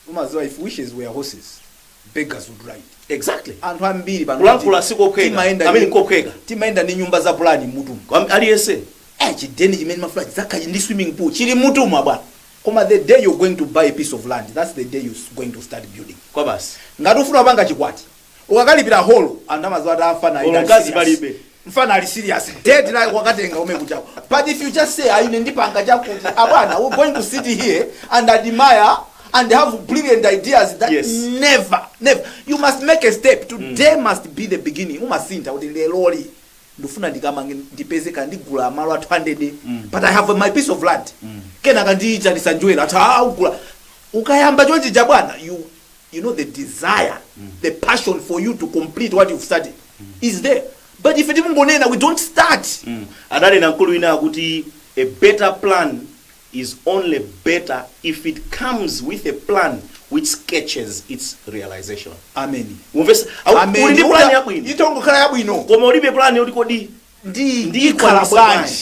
umaziwa, if wishes were horses, beggars would ride. Anthu ambiri pano Kulankhula sikophweka. timayenda I mean, kophweka. Kophweka. Timayenda ndi nyumba za plan mutumu. Aliyense. Chideni chimene mafuna chidzakhala ndi swimming pool chili mutumu, abwana. Koma the day you're going to buy a piece of land, that's the day you're going to start building. Kwa basi. Ngati ufuna kupanga chikwati, ukakalipira holo, anthu amaziwa ati afana Olo ali mkazi serious. palibe. Mfana ali serious dead like wakatenga ume kuchako. But if you just say, "Ayine ndipanga chakuti," abwana, we're going to sit here and admire and have brilliant ideas that never, never. You must make a step. Today must be the beginning. Umasintha kuti leloli ndifuna ndikamange, ndipeze kandigula malo a 200, but I have my piece of land. Kenaka ndiyicha ndisanjwera ati ugula. Ukayamba chonchija bwana, you know the desire, the passion for you to complete what you've started is there. But ife timungonena, we don't start. Adanena mkulu wina akuti a better plan is only better if it comes with a plan which sketches its realization. Amen. Umvesa? Amen. Uli ndi plan yabwino, Itongokhala yabwino, koma ulibe plan yoti kodi ndi ndikwanisa ndikhala bwanji? Bwanji?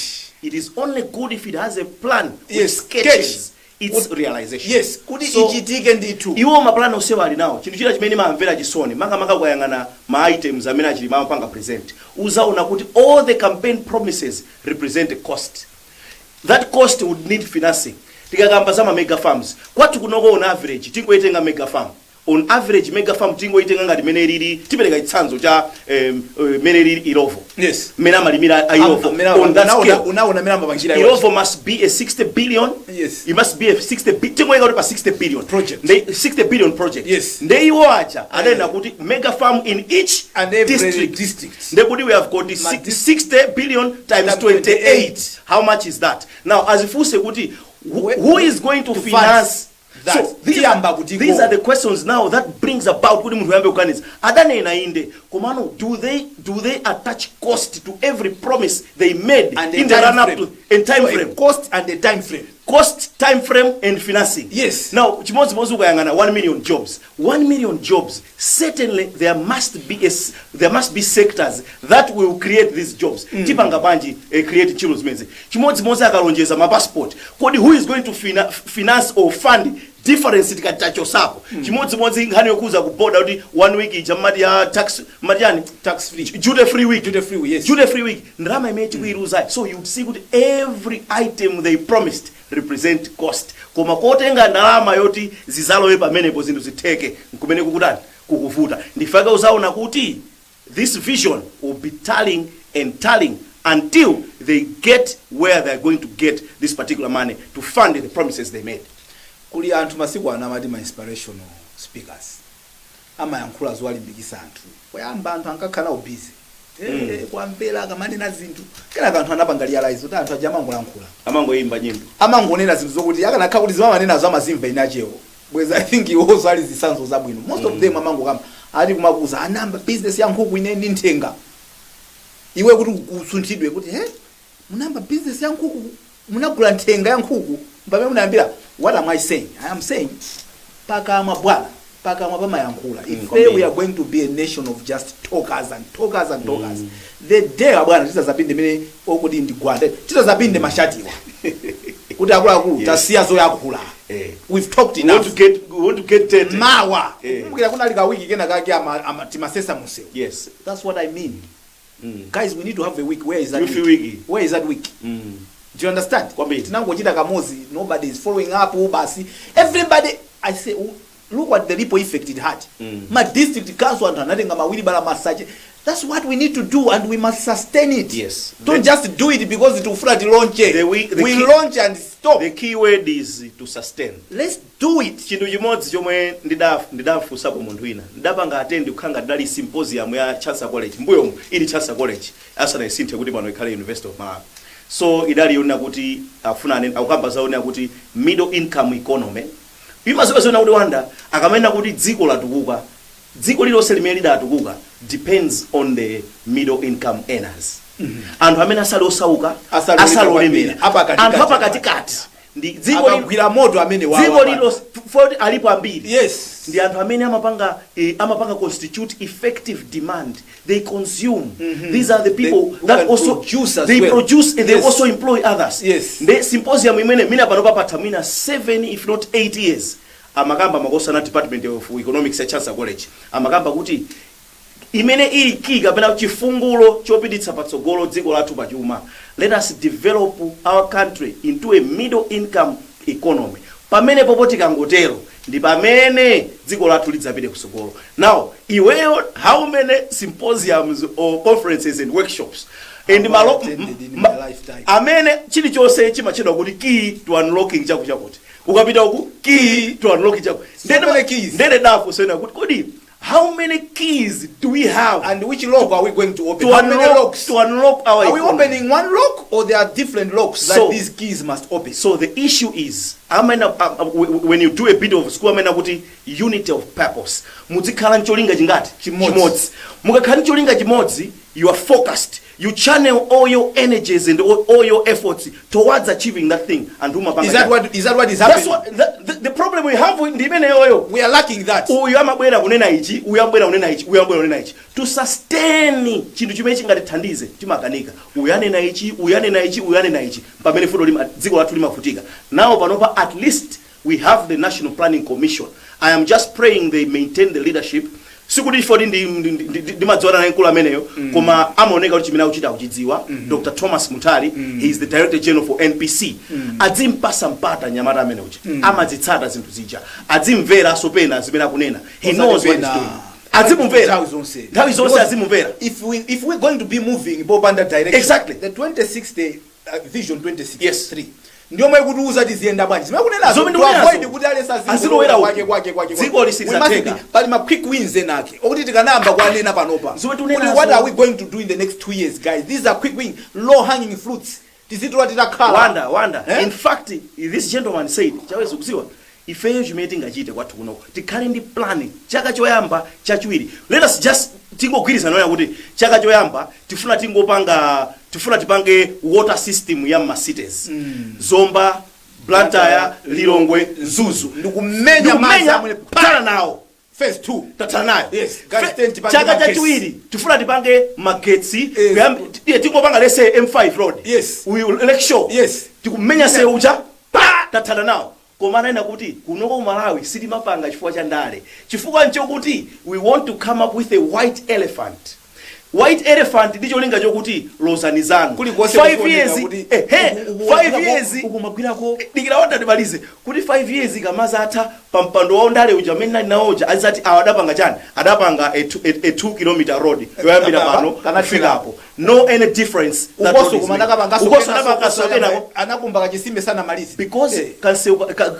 It is only good if it has a plan which sketches sketch. Its realization. Yes, kuti So, ichitike ndithu. Iwo mapulani onsewa ali nawo. Chinthu china chimene mamvera chisoni, makamaka ukayang'ana ma items amene achili mapanga present, uzaona kuti all the campaign promises represent a cost. That cost would need financing. Tikakamba za ma mega farms kwathu kunoko, on average tingoitenga mega farm, On average, mega farm tingoitenga ngati mene ilili, tipereka chitsanzo cha mene ilili Illovo, mene amalimira a Illovo. On that scale, Unaona mene amapangira. Illovo must be a 60 billion. Yes. It must be a 60 tingoyika kuti pa 60 billion Project. Nde 60 billion project. Nde iwo aja adanena kuti mega farm in each And every district. District. Ndekuti we have got the 60 billion times Times 28. 28. How much is that now? Azifunse kuti who is going to To fund finance that? So these Tiyamba are, kuti these go. Are the questions now that brings about kuti munthu uyambe kuganiza. Adanena inde, komano do they attach cost to every promise they made And a in the time run up frame. to and time So a frame? Cost and a time frame. Cost, time frame and financing. Now chimodzimodzi ukayang'ana 1 million jobs, 1 million jobs, certainly there must be sectors that will create these jobs. Tipanga bwanji create ntchito zimenezi? Chimodzimodzi akalonjeza mapassport, kodi who is going to finance or fund difference tikati tachosapo? Chimodzimodzi nkhani yokuza ku border kuti one week ija mmati ya tax, mmati yani? Tax free. Duty free week. Duty free, yes. Duty free week, ndalama imene tikuiluza. So you see kuti every item they promised represent cost, koma kotenga ndalama yoti zizalowe pamenepo, zinthu zitheke, nkumene kukutani, kukuvuta. Ndifake uzaona kuti this vision will be tallying and tallying until they get where they are going to get this particular money to fund the promises they made. Kuli anthu masiku ano amati ma inspirational speakers, amayankhula zowalimbikisa anthu. Poyamba anthu ankakhala busy kwamvera akamanena zinthu, kenaka anthu anapanga realize kuti anthu aja amangolankhula. Amangoyimba nyimbo. Amangonena zinthu zokuti akanakhala kuti zimamanena amazimva inachewo bweza. I think iwonso ali zitsanzo zabwino. Most of them amangokamba ati kumakuza anamba business ya nkhuku ine ndi nthenga, iwe kuti usunthidwe kuti he, munamba business ya nkhuku, munagula nthenga ya nkhuku pamene munayambira. What am I saying? I am saying pakamwa, bwana, pakamwa pamayankhula. Ife Kwambiri. we are going to be a nation of just talkers and talkers and talkers. The day, bwana, titazapinde mene okuti ndigwande, titazapinde mashatiwa kuti akuluakulu, tasiya zoyankhula. We've talked We want enough. to get, we want to get dirty. Mawa kumbukira kunali kawiki kena kake ama timasesa munsewu. That's what I mean. Guys, we need to have a week. Where is that Youth week? Week. Where is that week? Do you understand? Kwambiri. Tinangochita kamozi, nobody is following up basi. Everybody, I say, oh, look what the ripple effect it had. Ma district council, anthu anatenga mawilibala, masache. That's what we need to do and we must sustain it. Don't just do it because tikufuna tilaunche. The We we launch and stop. The key word is to sustain. Let's do it. Chinthu chimodzi chomwe ndidafunsapo munthu wina, ndidapanga attend kukhanga ndidali symposium ya Chancellor College mbuyomu, ili Chancellor College asanayisinthe kuti pano ikhale University of Malawi. So idali yonena kuti afuna akukamba zaonena kuti middle income economy imaziwa zona kuti wanda akamanena kuti dziko latukuka, dziko lililonse limene lidatukuka depends on the middle income earners, anthu amene asali osauka, asali asali olemera olemera, kwambiri, apakatikati. Anthu apakatikati ndi dziko Akagwira moto amene wawa dziko pano. lililonse foti alipo ambiri. Ndi anthu amene amapanga constitute effective demand. They consume. These are the people They- who that can also produce as they well. produce and they also employ others. Nde symposium imene mina pano papatha mwina 7 if not 8 years, amakamba makosana Department of Economics ya Chancellor College, amakamba kuti imene ili key kapena chifungulo chopititsa patsogolo dziko lathu pachuma, let us develop our country into a middle income economy. Pamene popo tikangotero ndi pamene dziko lathu lidzapite kutsogolo. Now iweyo, how many symposiums or conferences and workshops and Have malo I attended in my lifetime? Amene chilichonse chimachedwa kuti key to unlocking chaku chakuti, ukapita uku, key to unlocking chaku. So many keys. Ndene dafu sena kuti kodi how many keys do we have? And which lock are we going to open? To How many unlock, locks? To unlock our Are we economy. Opening one lock or there are different locks that these keys must open? So the issue is amene when you do a bit of school, amene kuti unity of purpose, muzikhala ncholinga chingati? Chimodzi. Mukakhala ncholinga chimodzi, you are focused, you channel all your energies and all your efforts towards achieving that thing and umapanga Is that what is that what is That's happening? what the problem we have ndi imeneyoyo. We are lacking that. Uyu amabwera kunena ichi, uyu amabwera kunena ichi, uyu amabwera kunena ichi. To sustain chinthu chimene chingatithandize timakanika. Uyu anena ichi, uyu anena ichi, uyu anena ichi, pamene futo lima dziko lathu limavutika. Now panopa at least we have the National Planning Commission. I am just praying they maintain the leadership. Sikuti ifoti ndimadziwana naye mkulu ameneyo, koma amaoneka kuti chimene akuchita akuchidziwa. Dr Thomas Munthali, he is the Director General for NPC. Adzimpasa mpata nyamata amene uja, amazitsata zinthu zija, adzimvera pena zimene akunena. He knows what he's doing. Adzimumvera. Nthawi zonse. Nthawi zonse. Because Azimumvera. if we're going to be moving popanda direction, the 2060 vision 2063 ndiyomwe ikutiuza tiziyenda bwanji, zimene kunenazo, Zomwe to ndikunenazo. avoid kuti alesa Azilowera uku. kwake kwake kwake. Dziko lisizateka. We must pali ma quick wins enake okuti tikanayamba kuanena panopa Zomwe kuti tikunenazo. what are we going to do in the next 2 years? Guys, these are quick wins, low hanging fruits, tizitola titakhala. Wanda, Wanda. Eh? In fact, this gentleman said, "Chawezi, kuziwa ifeyo chimene tingachite kwathu kunoko, tikhale ndi plan. Chaka choyamba, chachiwiri, let us just tingogwirizana kuti chaka choyamba tifuna tingopanga, tifuna tipange water system ya ma cities, Zomba, Blantyre, Lilongwe, Mzuzu." Ndikumenya madzi Ndikumenya amene tala nawo. Phase 2. Tatsala nayo. Yes, guys, then tipange Chaka magetsi. chachiwiri tifuna tipange magetsi. Yes. Tingopanga lese M5 road. Uyu Lakeshore. Tikumenya seucha pa tatsala nawo. Koma ananena kuti kunoko ku Malawi sitimapanga chifukwa cha ndale, chifukwa nchokuti we want to come up with a white elephant. White elephant ndi cholinga chokuti lozani zanu. Kulikonse 5 kukuoneka years kuti ehe, 5 years ukumagwirako. Dikira, Wanda, ndimalize kuti 5 years ikamazatha, pa mpando wa ndale uja amene nali nawoja azati awa adapanga chani? Adapanga a 2 km road yoyambira pano Kana kufikapo. No any difference that road ukoso is koma made. anakapangaso. Ukoso adapangaso kenako. Anakumba kachisimbe sanamalize. Because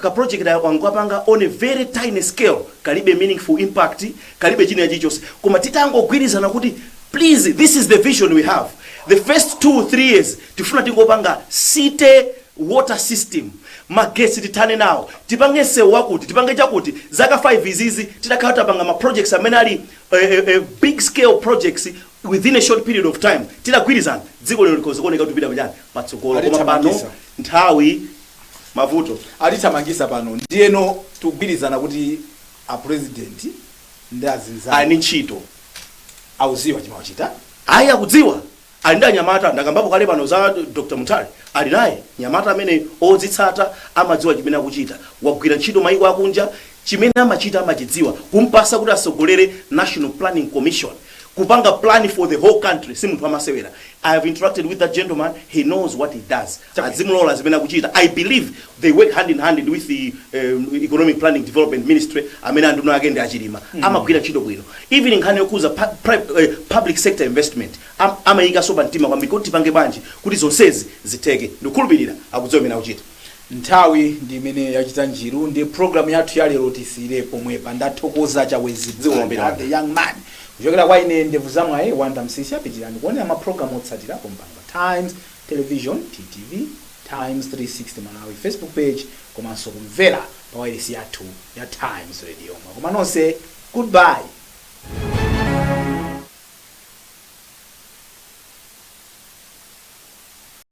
ka project wangapanga on a very tiny scale, kalibe meaningful impact, kalibe china chilichonse. Koma titangogwirizana kuti please, this is the vision we have, the first 2, 3 years tifuna tingopanga city water system, magetsi tithane nawo, tipange msewu wakuti, tipange chakuti, zaka 5 izizi titakhala tapanga ma projects amene ali big scale projects within a short period of time, titagwirizana, dziko lino likhoza kuoneka kuti tipita pachani, patsogolo. Koma pano Alithamangisa. nthawi mavuto. Alithamangisa pano. Ndiyeno tikugwirizana kuti a president ndi azinzake Ali ndi ntchito. Auziwa chimawachita. Ayi, akudziwa, ali ndi anyamata. Ndakambapo kale pano za Dr Munthali, ali naye nyamata amene odzitsata, amadziwa chimene akuchita, wagwira ntchito maiko akunja, chimene amachita amachidziwa. Kumpasa kuti asogolere National Planning Commission, kupanga plan for the whole country, si munthu amasewera. I have interacted with that gentleman. He knows what he does. Adzimulola zimene akuchita. I believe they work hand in hand with the Economic Planning Development Ministry, amene anduna ake ndi Achilima. Amagwira ntchito bwino. Even nkhani yokhuza public sector investment, amayikanso pa mtima kwambiri kuti tipange bwanji kuti zonsezi zitheke. Ndikukhulupirira akudziwa imene akuchita. Nthawi ndi imene yachita njiru, ndi programu yathu ya lero tisiyire pomwepa. Ndathokoza, Chawezi Dziko Banda, kwambiri. the young man. Kuchokera kwa ine, ndevu zamwayi Wanda Msisi, apitirani kuonera mapulogalamu otsatirapo mpano pa Times Television, TTV, Times 360 Malawi Facebook page, komanso kumvera pa wailesi yathu ya Times Radio. Koma nonse, goodbye.